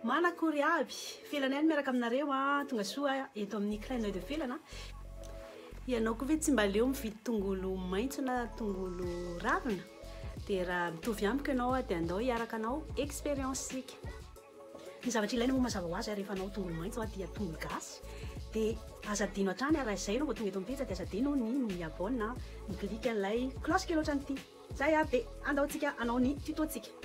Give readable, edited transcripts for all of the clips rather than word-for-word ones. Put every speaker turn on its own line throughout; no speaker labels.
Manakory aby! Felana ihany miaraka aminareo a! Tonga soa eto amin'ny Clin d'oeil de Felana. Ianao koa ve tsy mba leo mividy tongolo maitso na tongolo ravina? Dia raha mitovy amiko ianao dia andao hiaraka hanao expérience isika. Ny zavatra ilaina moa mazava ho azy rehefa hanao tongolo maitso dia tongolo gasy. Dia aza adino hatrany raha izay ianao vao tonga eto amin'ny pejy dia aza adino ny mi-abonne, mi-clique an'ilay cloche kely ohatran'ity. Zay ary dia andao tsika hanao ny tuto tsika.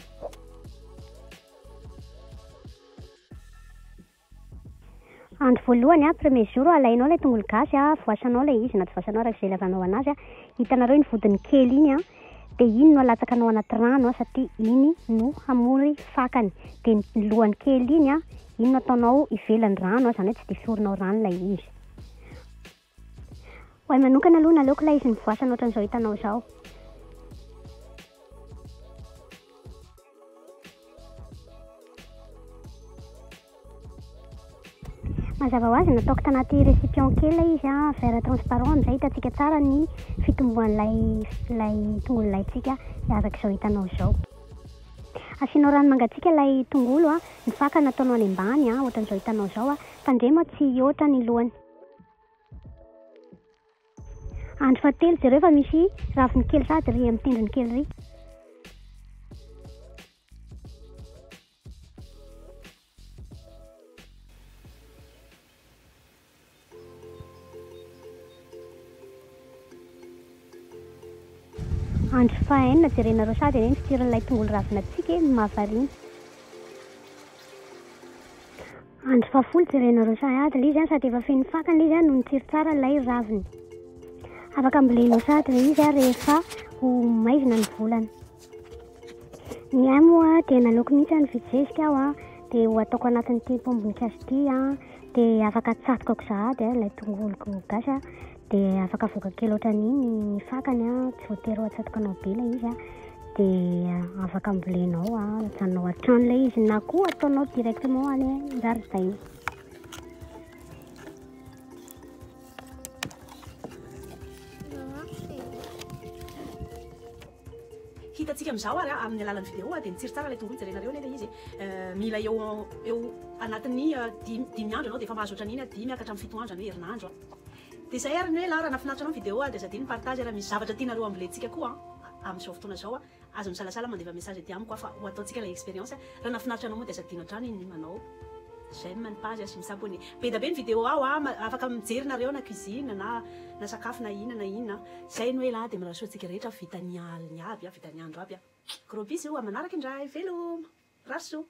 Andro voalohany a, premier jour alainao ilay tongolo gasy a, voasanao ilay izy na tsy voasanao araka izay ilavanao anazy a, hitanareo iny vodiny kely iny a, dia iny no alatsakanao anaty rano a, satria iny no hamory fakany, dia ny lohany kely iny a, iny no ataonao ivelan'ny rano a, izany hoe tsy dia fihorinao rano ilay izy. Ho ahy manokana aloha naleoko ilay izy nivoasana ohatran'izao hitanao izao. Mazava ho azy nataoko tanaty récipient kely ilay izy an, verre transparent amin'izay hitantsika tsara ny fitomboan'ilay ilay tongolo laintsika araka izao hitanao izao. Asianao rano mangatsiaka ilay tongolo an, ny fakany ataonao any ambany an, ohatran'izao hitanao izao an, tandremo tsy hihoatra ny lohany. Andro fahatelo, jereo fa misy raviny kely sahady ery amin'ny tendrony kely ery. Andro fahaenina, jerenareo sahady anie ny fitsirin'ilay tongolo ravina antsika e, mahavariana. Andro fahafolo jerenareo sahady ilay izy an, sady efa feno fakany ilay izy an no nitsiry tsara ilay raviny. Afaka ambolenao sahady ilay izy an rehefa ho maizina ny volana. Ny ahy moa dia naleoko mihitsy an nividy zezika aho an, dia ho ataoko anatin'ity paom-boninkazo ity an, dia afaka atsatokako sahady an ilay tongolo gasy an, Dia afaka avoaka kely ohatran'iny ny fakany an, tsy voatery ho atsatokanao be ilay izy an, dia afaka ambolenao an, ajanonao an-trano ilay izy na koa ataonao directement any an-jaridaina.
Hitantsika amin'izao ary amin'ny alalan'ny vidéo dia mitsiry tsara ilay tongolo jerenareo anie ilay izy e. Mila eo eo anatin'ny dimy andro ianao dia efa mahazo ohatran'iny dimy ka hatramin'ny fito andro izany hoe herinandro. Dia izay ary ny hoe raha nahafinaritra anao ny vidéo dia aza adino ny partage raha misy zavatra tianareo ambolentsika koa amin'izao fotoana izao aza misalasala mandefa message aty amiko fa ho ataontsika ilay expérience. Raha nahafinaritra anao moa dia aza adino hatrany ny manao j'aime ny page sy mi-s'abonner. Be dia be ny vidéo ao afaka mijery nareo na cuisine na na sakafo na inona na inona. Zay no ela dia mirary soa antsika rehetra vita ny aliny aby vita ny andro aby. Gros bisous amin'ny manaraka indray. Veloma. Mirary soa.